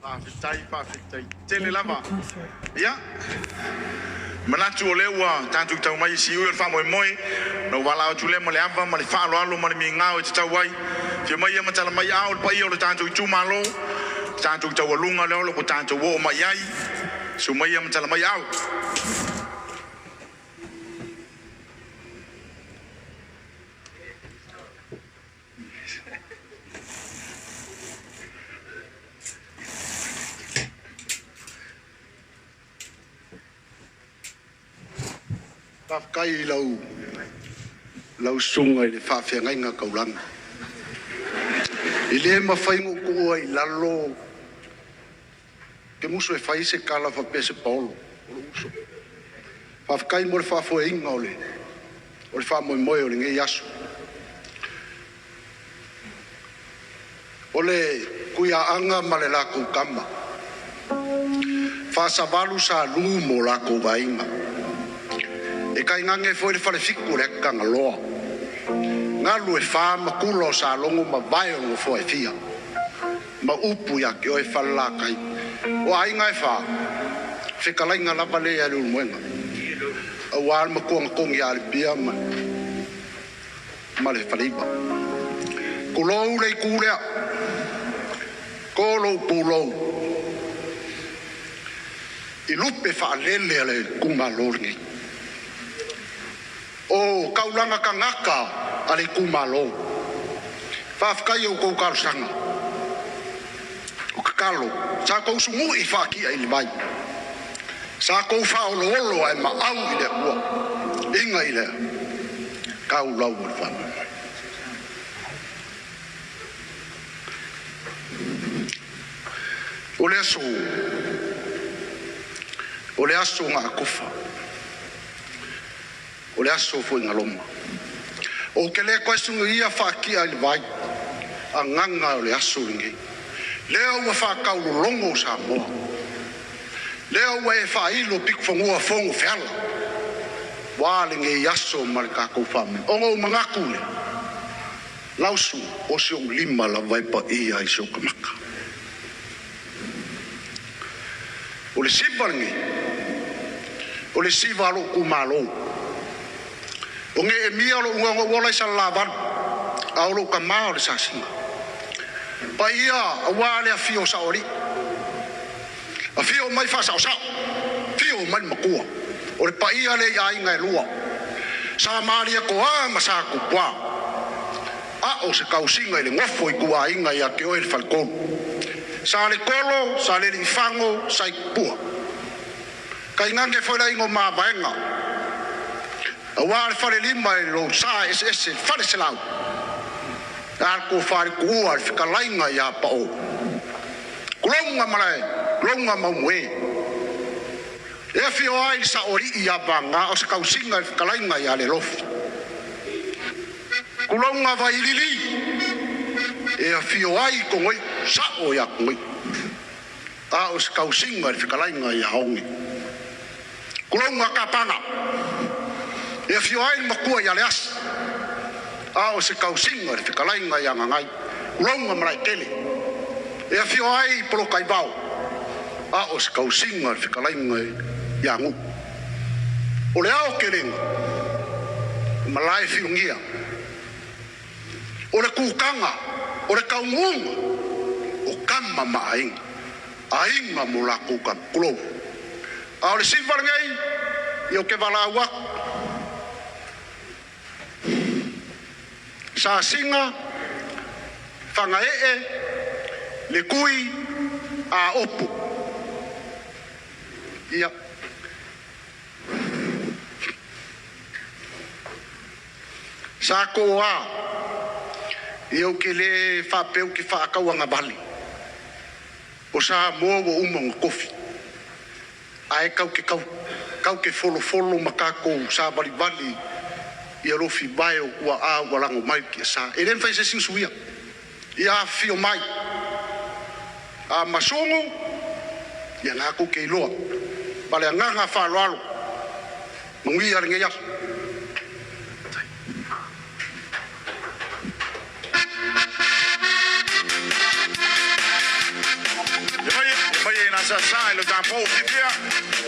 Faafetai, faafetai tele Thank you, lava. concert. Ia, manatu o lea ua tatou tau mai i siui o le faamoemoe, na ou valaau atu lea ma le ava ma le faaaloalo ma le migao e tatau ai. Afio mai ia ma tala mai ao le paia o le tatou itumalo, le tatou taualuga lea o lo o tatou oo mai ai. Susu maia ma tala mai ao. Faafetai i lau susuga i le faafeagaiga taulagi. E le mafai ona ou tuua i lalo ou te musu e fai se tala faapea se paolo o lou uso. Faafetai mo le faafoeina o le faamoemoe o lenei aso. O le Tuiaana ma le latou tama, Faasavalu Salu ma o latou aiga, e tainane foi le falefitu o le Atutagaloa, galu e fa matula o Salogo ma vae o Nofoa e fia, ma upu ia te oe Falelatai. O aiga e fa, fetalaiga lava lea ia Leulumoega, aua le matuanatogi ia Alepia ma le Faleiva. Tulou le itu lea, to lou pulou i lupe faalele a le itumalo lenei. O taulaga tagata a le itumalo, faafetai i a outou talosaga, o tatalo sa outou sumui faatia i le vai, sa outou faaoloolo ae maau i le Atua. Iga i le taulau o le faamoemoe. O le aso, o le aso na atofa, o le aso foi na loma. Ou te le toe suluia faatia i le vai, agaga o le aso lenei. Lea ua faataulologo Samoa, lea ua e faailo pitonua fonofofiala ua lenei aso ma le tatou faamoemoe. Ona ou manatu lea, Lausu, o si ou lima lava e paia i si ou kamaka. O le siva lenei, o le siva a lou itumalo. O Neemia lou igoa na ou ola ai Salelavalu, a o lou tama o le Sasina. Paia aua le afio o Saoalii, afio mai Faasaosao, afio mai le Matua. O le paia lea i aiga e lua, Sa Malietoa ma Sa Tupua, a o se tausiga i le nofo a ituaiga ia te oe le faletolu. Saletolo, Salealiifago, Saitupua. Tainane foi le aiga o Mavaega, aua le falelima i lou sa eseese, le faleselau, ae a le tofa i le Tuua, le fetalaiga ia Pao. Tulouna Malae, tulouna Maumue. E afio ai le Saoalii ia Vaga o se tausiga i le fetalaiga ia Lealofi. Tulouna Vailili, e afio ai Togoiu, sao ia Togoiu, a o se tausiga i le fetalaiga ia Oge. Tulouna Kapana, e afio ai le matua ia Leasi, a o se tausiga i le fetalaiga ia Gagai. Tulouna Malaetele, e afio ai Polokaivao, a o se tausiga i le fetalaiga ia Nuu. O le aotelega, o malae fiugia, o le kutaga, o le taunuuga, o tama ma aiga, aiga ma o latou tama. Tulou. A o le siva lenei, ia ou te valaau atu, Sasina, Fagaee, Letui, Aopo. Ia. Sa toa, ia ou te le faapea ou te faatauagavale, o Samoa ua uma ona tofi, ae tatou te tatou te folofolo ma tatou savalivali i alofi vae o tuaa ua lago mai le tiasa. E le mafai e se isi ona suia. Ia afifio mai, a masugu, ia na tou te iloa. Ma le agaga faaaloalo, manuia lenei aso. faasasaa i le tatou fiafia.